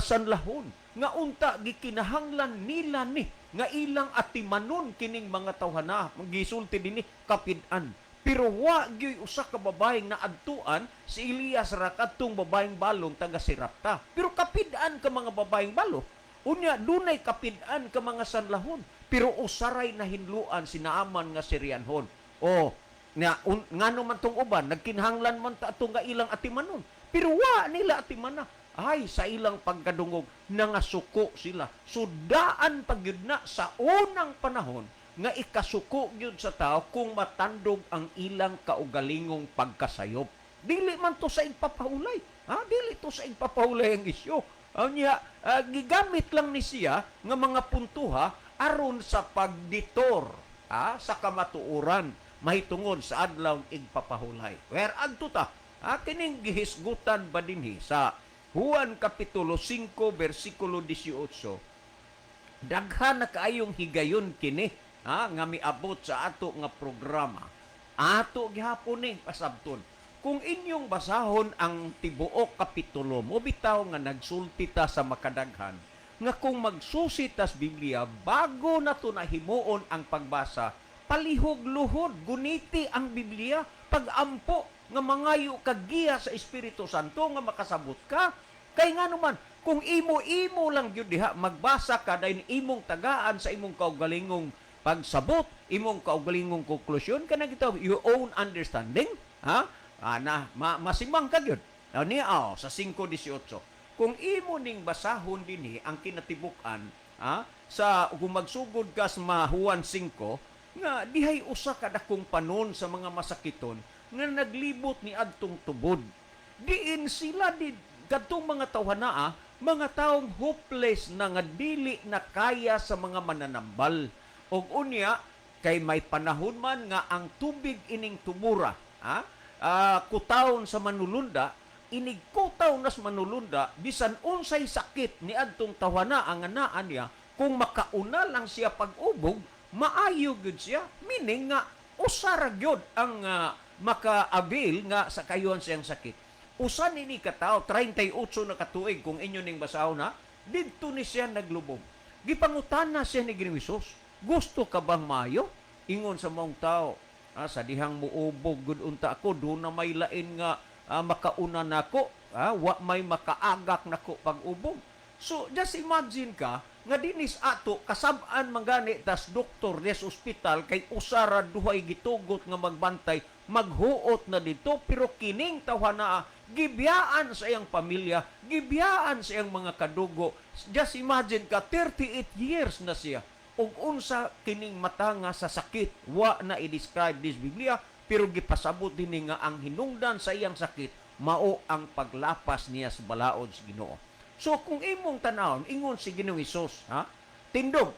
sanlahon nga unta gikinahanglan nila ni nga ilang atimanon kining mga tawhana, gisulti dinhi kapid-an. Pero wa gyuy usa ka babaeng naadtuan si Elias ra, kadtong babaeng balong taga Sirapta. Pero kapid-an ka mga babaeng balo. Unya dunay kapid-an ka mga sanlahon. Pero usaray nahinluan, si Naaman nga Syrianhon. O nga ngano man tong uban nagkinahanglan man ta atong nga ilang atimanon. Pero wa nila atimana. Ay, sa ilang pagkadungog, nangasuko sila. So daan pa gyud na sa unang panahon nga ikasuko gyud sa tao kung matandog ang ilang kaugalingong pagkasayop. Dili man to sa igpapahulay. Ha? Dili to sa igpapahulay ang isyu. Unya, gigamit lang ni siya nga mga puntuha aron sa pagditor, ha, sa kamatuoran mahitungod sa adlaw igpapahulay. Where adto ta? Ha, kining gihisgutan ba dinhi sa Juan Kapitulo 5 versikulo 18? Daghan na kaayong higayon kini, ha, nga miabot sa ato nga programa. Ato gihapon ni pasabton. Kung inyong basahon ang tibuok kapitulo, mo bitaw nga nagsulti ta sa makadaghan nga kung magsusi tas Biblia, bago na to nahimuon ang pagbasa, palihog luhod guniti ang Biblia, pagampo nga mangayo kag giya sa Espiritu Santo nga makasabot ka. Kay nga naman, kung imo-imo lang gyud diha magbasa ka, dayon imong tagaan sa imong kaugalingong pagsabot, imong kaugalingong konklusyon, kana gitawag your own understanding, ha? Ana, masimang ka gyud. Niya oh, sa 5:18. Kung imo ning basahon dinhi ang kinatibuk-an, ha, sa kung magsugod ka sa Juan 5 nga dihay usa ka dakong panon sa mga masakiton nga naglibot ni adtong tubod. Diin sila di kadtong mga tawhanaa, mga taong hopeless na nga dili na kaya sa mga mananambal. Og unya kay may panahon man nga ang tubig ining tubura, ha? Kutawon sa manulunda, inig kutaw nas manulunda, bisan unsay sakit ni adtong tawhana ang naa niya, kung makauna lang siya pag-ubog, maayo gyud siya. Meaning nga usa ra gyud ang maka-avail nga sa kayuhan siyang sakit. Usa nini ka tawo, 38 na katuig kung inyo ning basahon, ha, didto ni siya naglubog. Gipangutana siya ni Ginoong Hesus, "Gusto ka bang maayo?" Ingon sa maong tao, Ah, sa dihang muubog gud unta ako, duna may lain nga makauna nako, wa may makaagak nako pag-ubog. So just imagine ka nga dinis ato kasab-an man gani tas doktor des ospital kay usara duhay gitugot nga magbantay, maghuot na dito, pero kining tawhana gibiyaan sa iyang pamilya, gibiyaan sa iyang mga kadugo. Just imagine ka, 38 years na siya. Ug unsa kining matanga sa sakit, wa na i-describe this Biblia, pero gipasabot dinhi nga ang hinungdan sa iyang sakit mao ang paglapas niya sa balaod sa Ginoo. So kung imong tanawon, ingon si Ginoong Hesus, ha? "Tindog,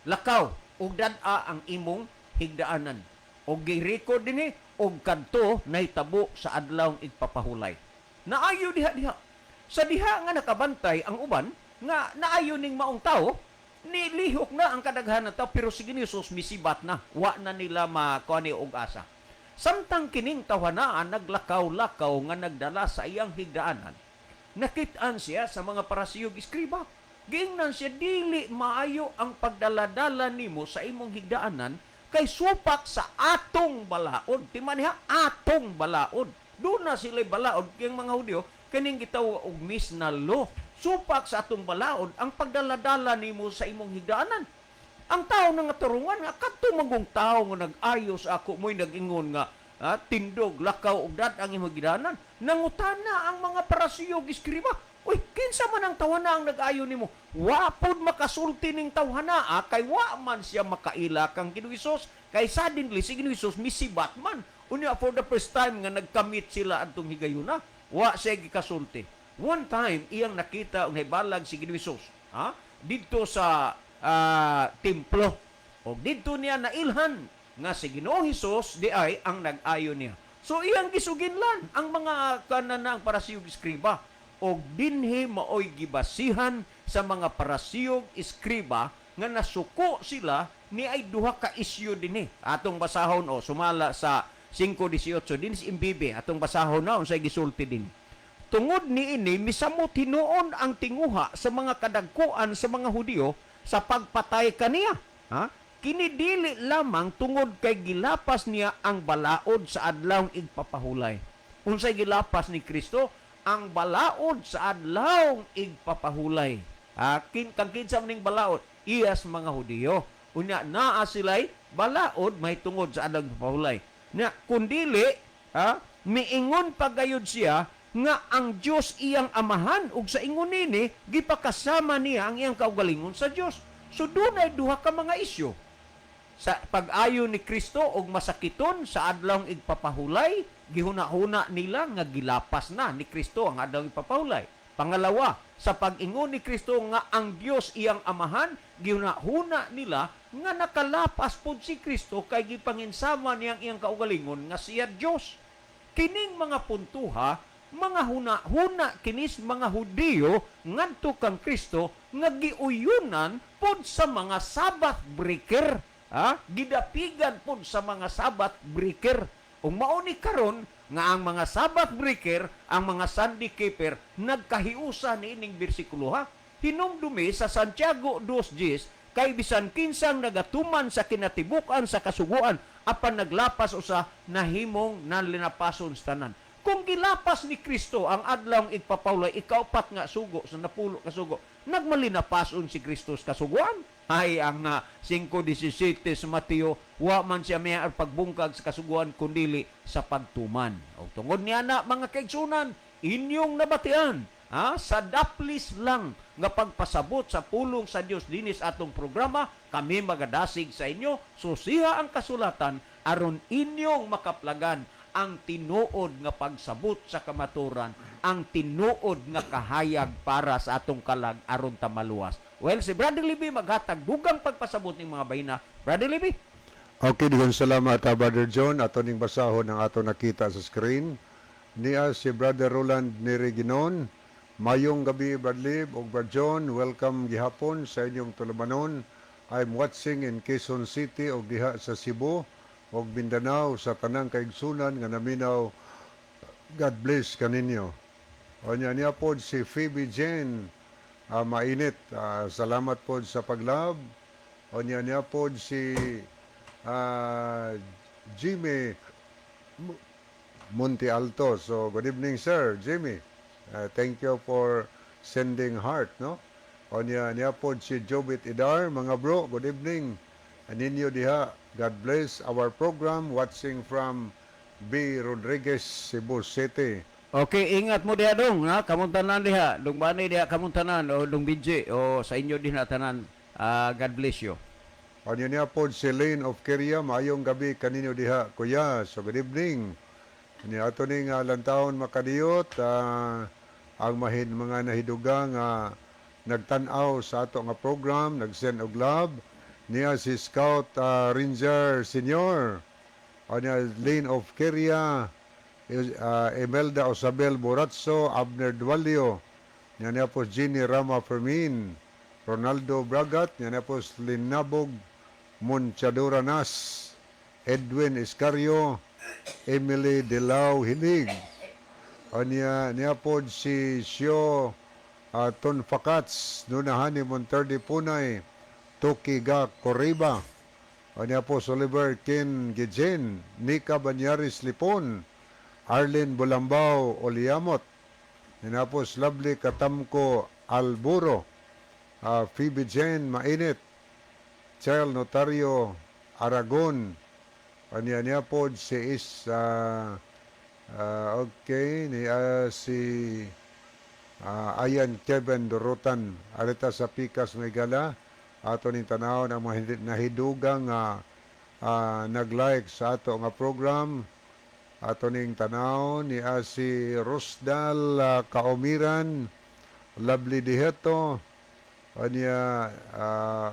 lakaw, ug dad-a ang imong higdaanan." Og gi-record dinhi og kadto nahitabo sa adlaw igpapahulay. Naayo diha diha. Sa diha nga nakabantay ang uban nga naayo ning maong tao, nilihok na ang kadaghanan ng tao, pero si Ginoong Hesus misibat na, wa na nila makuha ni og asa. Samtang kining tawhanaan naglakaw-lakaw nga nagdala sa iyang higdaanan, nakit-an siya sa mga Parisiyo ug eskriba. Giingnan siya, "Dili maayo ang pagdaladala nimo sa imong higdaanan kay supak sa atong balaod." Timan niya, atong balaod. Doon na sila balaod kayong mga Hudyo, kining gitawag og Mishnah law. "Supak sa atong balaod ang pagdaladala nimo sa imong higdaanan." Ang tao na nga turungan nga kadto magong tao nga nag-ayos ako mo'y nag-ingon nga "Tindog, lakaw ug dad ang imong higdaanan." Nangutana ang mga Parisiyo ug eskriba, "Uy, kinsa man ang tawhana ang nag-ayo nimo?" Wa pod makasulti ning tawhana kay wa man siya makaila kang Ginoong Hesus, kay suddenly si Ginoong Hesus misibat man. Unya for the first time nga nagkamit sila adtong higayuna, wa siya gikasulti. One time iyang nakita og nahibalag si Ginoong Hesus, ha? Didto sa templo. Og didto niya nailhan nga si Ginoong Hesus di ay ang nag-ayo niya. So iyang gisuginlan ang mga kananang Parisiyo ug eskriba, og dinhi maoy gibasihan sa mga Parisiyo ug eskriba nga nasuko sila ni ay duha ka isyu dinhi. Atong basahon o sumala sa 5:18 din si Imbibe, atong basahon na unsay gisulti din. Tungod niini misamot hinuon ang tinguha sa mga kadagkuan sa mga Hudiyo sa pagpatay kaniya. Ha? Kini dili lamang tungod kay gilapas niya ang balaod sa adlaw igpapahulay. Unsay gilapas ni Kristo? Ang balaod sa adlaw igpapahulay. Ha? Kang kinsa man ning balaod? Iyas mga Hudiyo. Unya naa sila'y balaod may tungod sa adlaw igpapahulay. Nya kundili, ha, miingon pa gayud siya nga ang Dios iyang amahan, ug sa ingon nini gipakasama niya ang iyang kaugalingon sa Dios. So dunay duha ka mga isyu. Sa pag-ayo ni Kristo og masakiton sa adlaw igpapahulay, gihuna-huna nila nga gilapas na ni Kristo ang adlaw igpapahulay. Pangalawa, sa pag-ingon ni Kristo nga ang Dios iyang amahan, gihuna-huna nila nga nakalapas pod si Kristo kay gipanginsama niyang iyang kaugalingon nga siya Dios. Kining mga puntuha, mga huna-huna kinis mga Hudiyo ngadto kang Kristo nga giuyunan pod sa mga Sabbath breaker. Ha? Gidapigan pod sa mga Sabbath breaker. Ug mao ni karon nga ang mga Sabbath breaker, ang mga Sunday keeper, nagkahiusa ni ining bersikulo, ha. Hinumdumi sa Santiago 2:10, kay bisan kinsang nagatuman sa kinatibuk-an sa kasuguan apan naglapas usa, nahimong nalinapason sa tanan. Kung gilapas ni Kristo ang adlaw igpapahulay, ikaupat nga sugo sa 10 ka sugo, nagmalinapason si Kristo sa kasuguan. Ay, ang 5:17 sa Mateo, wa man siya may pagbungkag sa kasuguan kundili sa pagtuman. O tungod niya na, mga kaigsunan, inyong nabatian, ha, sa daplis lang nga pagpasabot sa pulong sa Dios dinis atong programa, kami magadasig sa inyo, susiha ang kasulatan aron inyong makaplagan ang tinuod nga pagsabot sa kamaturan, ang tinuod nga kahayag para sa atong kalag aron ta maluwas. Well, si Brother Libby maghatag dugang pagpasabot ng mga bayina. Brother Libby? Okay, daghang salamat, Brother John. Ato ning basahon ang ato nakita sa screen. Niya si Brother Roland Neriginon. "Mayong gabi, Brad Lib ug Brad John. Welcome gihapon sa inyong tulumanon. I'm watching in Quezon City ug diha sa Cebu ug Mindanao. Sa tanang kaigsunan nga naminaw, God bless kaninyo." O niya niya pod si Phoebe Jane mainit. Salamat pod sa paglab. O niya niya pod si Jimmy Monte Alto. So good evening, sir, Jimmy. Thank you for sending heart, no? O niya, niya po si Jobit Idar, mga bro, good evening. Aninyo diha, God bless our program, watching from B. Rodriguez, Cebu City. Okay, ingat mo diha dong, ha? Kamong tanan diha, dong bani diha kamong tanan o dong BJ o sa inyo din na tanan. Ah, God bless you. O niya niya po si Lane of Kiria, maayong gabi kaninyo diha, kuya. So good evening. Ni ato ning lantawon makadiyot, ang mahin mga nahidugang nagtan-aw sa ato nga program, nag-send og love. Niya si Scout Ranger Senior. O niya Lane of Kiria, Imelda Osabel Boratso, Abner Dualio. Niya niya po Ginny Rama Fermin, Ronaldo Bragat, niya niya po Linabog Monchadora Nas, Edwin Iscario, Emily Dilao Hilig. O niya, niya po si Sio Tonfakats, Nunahani Monterde Punay, Toki Ga Corriba. O niya po si Oliver Ken Gijen, Nika Banyaris Lipon, Arlene Bulambao Oliamot, niya po si Lovely Katamko Alburo, Phoebe Jane Mainit, Charles Notario Aragon, Anya niya po si is okay ni si Ayan Kevin Dorotan arita sa Pikas Megala ato ning tanawon ang mga nahidugang nag-like sa ato nga program. Ato ning tanaw ni si Rosdal Kaomiran, Lovely Diheto. Anya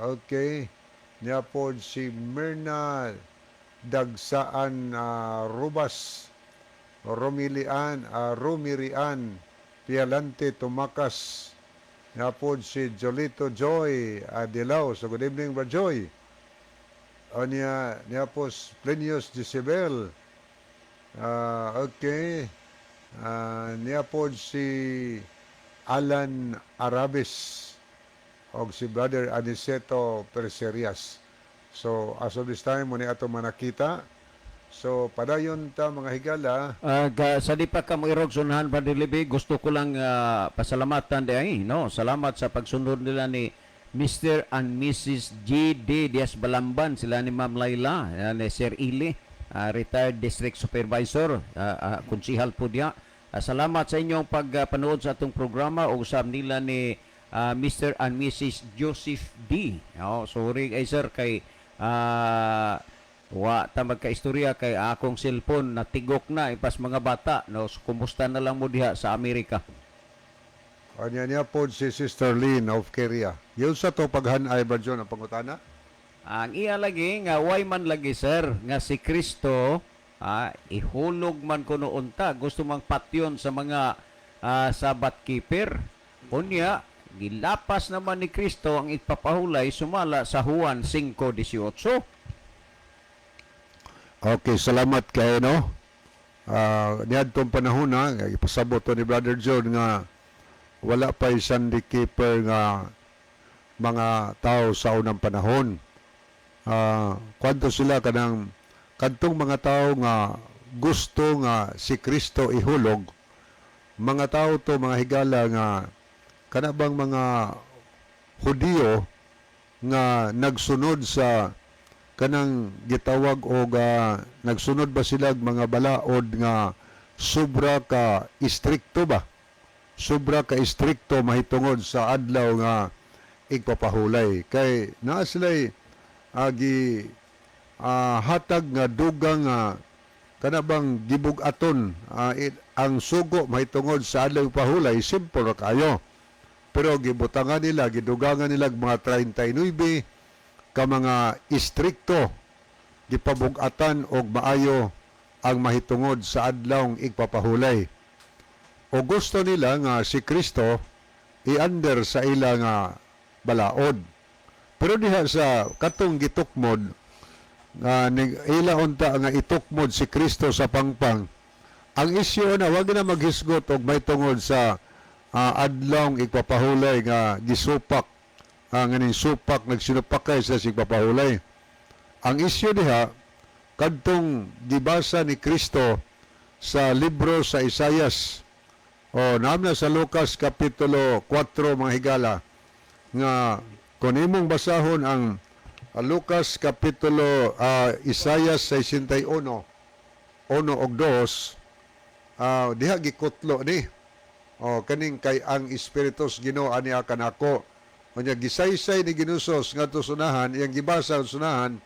okay niya po si Myrna Dagsaan Rubas, Romilian Romirian Pialante Tumakas. Niya po si Jolito Joy Adilao. So good evening, Bro Joy. Anya niya po si Plinius Disibel. Okay, niya po si Alan Arabis og si Brother Aniceto Perserias. So as of this time mo ni ato manakita. So padayon ta, mga higala. Sa di pa ka mo irog sunhan, Brother Libby, gusto ko lang pasalamatan di ay, no? Salamat sa pagsunod nila ni Mr. and Mrs. G.D. Diaz Balamban, sila ni Ma'am Laila, ni Sir Ili, retired district supervisor, konsihal po diya. Salamat sa inyong pagpanood sa atong programa o usab nila ni Mr. and Mrs. Joseph D. Oh, sorry kay sir kay wa ta magkaistorya kay akong cellphone natigok na ipas mga bata, no? So, kumusta na lang mo diha sa Amerika. Anya niya po si Sister Lynn of Korea. Yun sa to paghanay ba John ang pangutana? Ang iya lagi nga way man lagi sir nga si Kristo ihulog man kuno unta gusto mang patyon sa mga Sabbath keeper. Unya gilapas naman ni Kristo ang ipapahulay sumala sa Juan 5:18. Okay, salamat kay no. Niadtong panahon na ipasabot to ni Brother John nga wala pa Sunday keeper nga mga tao sa unang panahon. Kwanto sila kanang kadtong mga tao nga gusto nga si Kristo ihulog, mga tao to, mga higala, nga kana bang mga Hudiyo nga nagsunod sa kanang gitawag og nagsunod ba sila og mga balaod nga sobra ka istrikto ba, sobra ka istrikto mahitungod sa adlaw nga igpapahulay, kay naa sila'y agi hatag nga dugang nga kana bang gibug-aton ang sugo mahitungod sa adlaw pahulay. Simple ra kayo, pero gibutangan nila, gidugangan nila og mga 39 ka mga istrikto, gipabug-atan og maayo ang mahitungod sa adlawng igpapahulay o gusto nila nga si Kristo i-under sa ila nga balaod. Pero diha sa katong gitukmod nga ila unta nga itukmod si Kristo sa pangpang, ang isyu na wag na maghisgot og may tungod sa adlawng igpapahulay nga gisupak nga ning supak nagsinupakay sa igpapahulay. Ang isyu diha Kadtong gibasa ni Kristo sa libro sa Isayas. O naam na sa Lucas kapitulo 4, mga higala, nga kung imong basahon ang Lucas kapitulo Isayas 61 1 og 2, diha gikutlo ni o kaning kay ang Espiritu sa Ginoo ani kanako. Unya gisaysay ni Ginoong Hesus ngadto sunahan, iyang gibasa ang sunahan,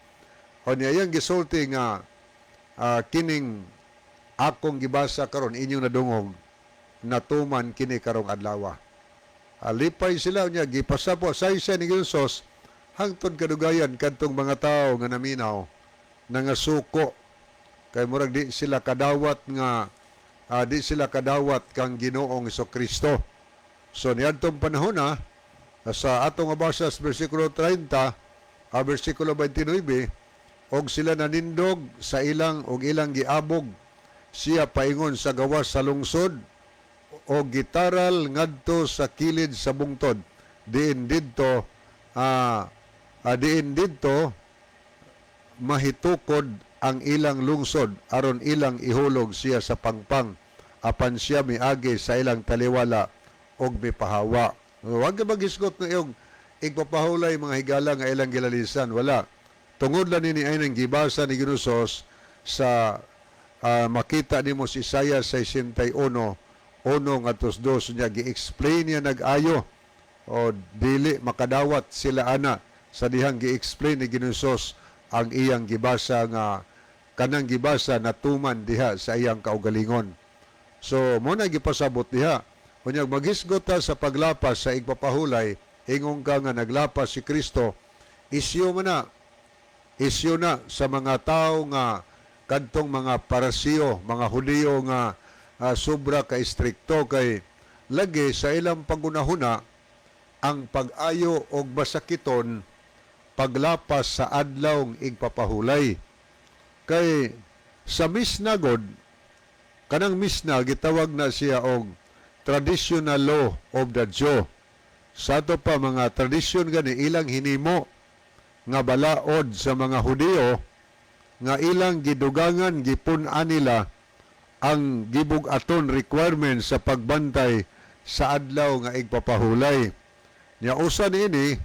unya iyang gisulti nga kining akong gibasa karon inyong nadungog, natuman kini karong adlaw. Alipay sila. Unya gipasapo saysay ni Ginoong Hesus hangtod kadugayan kadtong mga tawo nga naminaw nangasuko kay murag di sila kadawat nga di sila kadawat kang Ginoong Kristo. So niadtong panahon na sa atong mabasa sa bersikulo 30, bersikulo 29, og sila nanindog sa ilang og ilang giabog siya paingon sa gawas sa lungsod o gitaral ngadto sa kilid sa bungtod diin didto mahitukod ang ilang lungsod aron ilang ihulog siya sa pangpang, apan siya miagi sa ilang taliwala og mipahawa. Huwag ka maghisgot na iyong igpapahulay, mga higala, nga ilang gilalisan. Wala. Tungod lang nini ay nang gibasa ni Ginoong Hesus sa makita nimo si Isaiah 61 1 ngadto 2 niya gi-explain niya nag-ayo o dili makadawat sila ana sa dihang gi-explain ni Ginoong Hesus ang iyang gibasa nga kanang gibasa natuman diha sa iyang kaugalingon. So mo na gipasabot diha. Unya maghisgot ta sa paglapas sa igpapahulay, ingon ka nga naglapas si Kristo, isyu man na isyu na sa mga tao nga kadtong mga Parisiyo, mga Hudiyo nga sobra ka istrikto kay lagi sa ilang pagunahuna ang pag-ayo og masakiton paglapas sa adlawng igpapahulay. Kay sa Misna god, kanang Misna gitawag na siya og traditional law of the Jew. Sa ato pa mga tradisyon gani ilang hinimo nga balaod sa mga Hudiyo nga ilang gidugangan, gipun-an nila ang gibug-aton requirement sa pagbantay sa adlaw nga igpapahulay. Nya usa niini,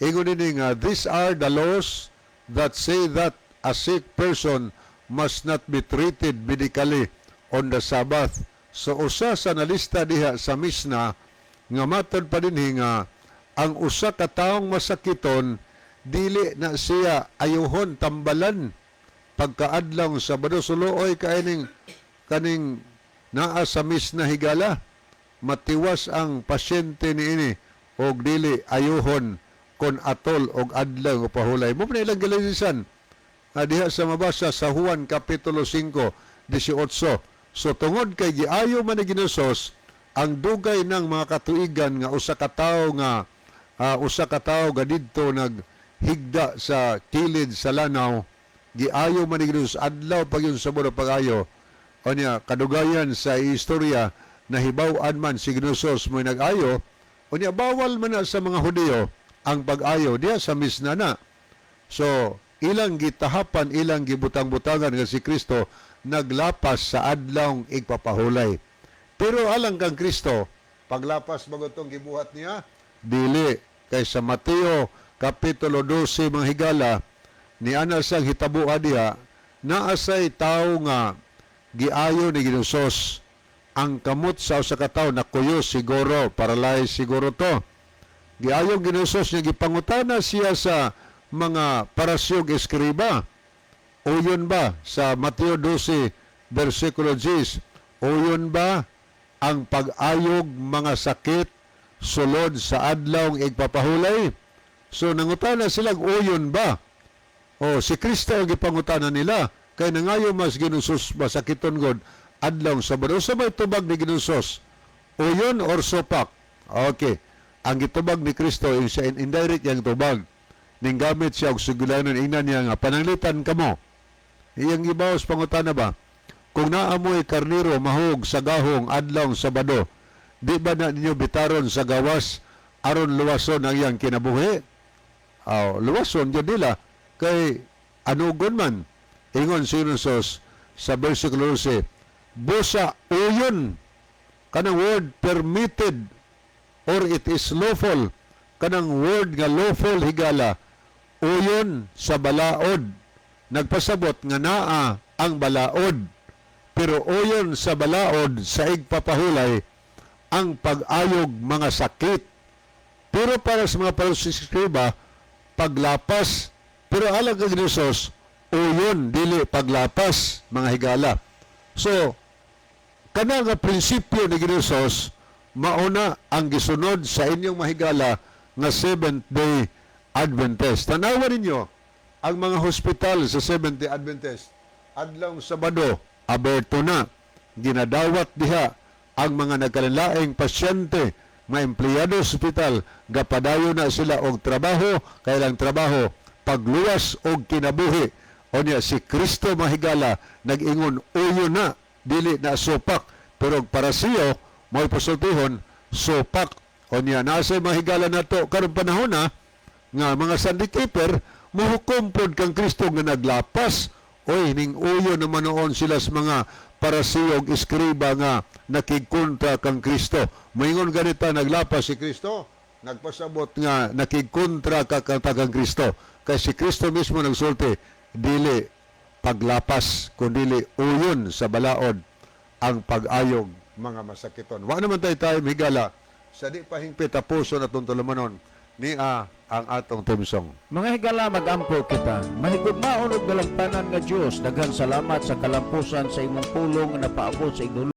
ingon nini nga these are the laws that say that a sick person must not be treated medically on the Sabbath. So usa sa nalista diha sa Misna nga matod pa dinhi nga ang usa ka taong masakiton dili na siya ayuhon, tambalan pagkaadlaw Sabado. Suluoy kaining kaning naa sa Misna, higala, matiwas ang pasyente niini og dili ayuhon kon atol og adlaw nga pahulay mo na ilang gilalisan nga diha sa mabasa sa Juan kapitulo 5 18. So tungod kay giayo man ni Ginoong Hesus ang dugay ng mga katuigan nga usa ka tawo nga usa ka tawo ga didto naghigda sa kilid sa lanaw, giayo man ni Ginoong Hesus adlaw pag yun sa pag-ayo. Unya kadugayan sa istorya nahibaw-an man si Ginoong Hesus mo'y nag-ayo. Unya bawal man na sa mga Hudiyo ang pag-ayo diha sa Misna na. So ilang gitahapan, ilang gibutang-butangan nga si Kristo naglapas sa adlawng igpapahulay. Pero alang kang Kristo, paglapas ba itong gibuhat niya? Dili. Kay sa Mateo kapitulo 12, mga higala, ni ana siyang hitabuan diha, naasay tao nga giayo ni Ginoong Hesus. Ang kamot sa usa ka tawo nakuyo siguro, paralyzed siguro to. Giayong Ginoong Hesus niya, gipangutana siya sa mga Pariseo ug eskriba. Uyon ba sa Mateo 12 versikulo 10, uyon ba ang pag-ayog mga sakit sulod sa adlawng igpapahulay? So nangutana sila uyon ba? O si Kristo ang gipangutana nila kay nangayo mas Ginoong Hesus masakiton god adlaw Sabado. Sa may tubag ni Ginoong Hesus, uyon or sopak? Okay. Ang gitubag ni Kristo yung siya indirect yang tubag. Ning gamit siya og sugulanon, ingnan niya nga pananglitan kamo. Iyang gibawas pangutana ba? Kung naamoy karniro mahog sa gahong adlaw Sabado, di ba na ninyo bitaron sa gawas aron luwason ang iyang kinabuhi? Aw, luwason gyud nila kay anugon man. Ingon si Jesus sa versikulo 12, busa uyon, kanang word "permitted" or "it is lawful", kanang word nga "lawful", higala, uyon sa balaod, nagpasabot nga naa ang balaod, pero uyon sa balaod sa igpapahulay ang pag-ayog mga sakit. Pero para sa mga Pariseo, paglapas. Pero alang kay Jesus, uyon, dili paglapas, mga higala. So, kana nga prinsipyo ni Jesus, mauna ang gisunod sa inyong mahigala nga Seventh Day Adventist. Tanawa ninyo ang mga hospital sa Seventh Day Adventist. Adlaw Sabado, aberto na. Ginadawat diha ang mga nagkalain pasyente, mga empleyado sa ospital, gapadayo na sila og trabaho, kailang trabaho, pagluwas og kinabuhi. O niya, si Kristo, mahigala, nag-ingon, uyo na, dili na supak. Pero og Paraseo, mo'y pasultihon, supak. O niya, nasa mahigala na to, karon panahon na, nga mga Sunday keeper, muhukom pod kang Kristo nga naglapas. Oy, ning uyo naman noon sila sa mga Paraseo ug eskriba nga nakigkontra kang Kristo. Moingon ganita, naglapas si Kristo, nagpasabot nga nakigkontra ka kang Kristo. Kay si Kristo mismo nagsulti, dili paglapas, kundili uyon sa balaod ang pag-ayog mga masakiton. Wa naman tayo tayo higala sa di pa hingpit tapuson atong tulumanon niya ang atong theme song. Mga higala, magampo kita. Mahigugmaon ug dalagpanan nga Dios, daghan salamat sa kalampusan sa imong pulong nga napaabot sa igdulong.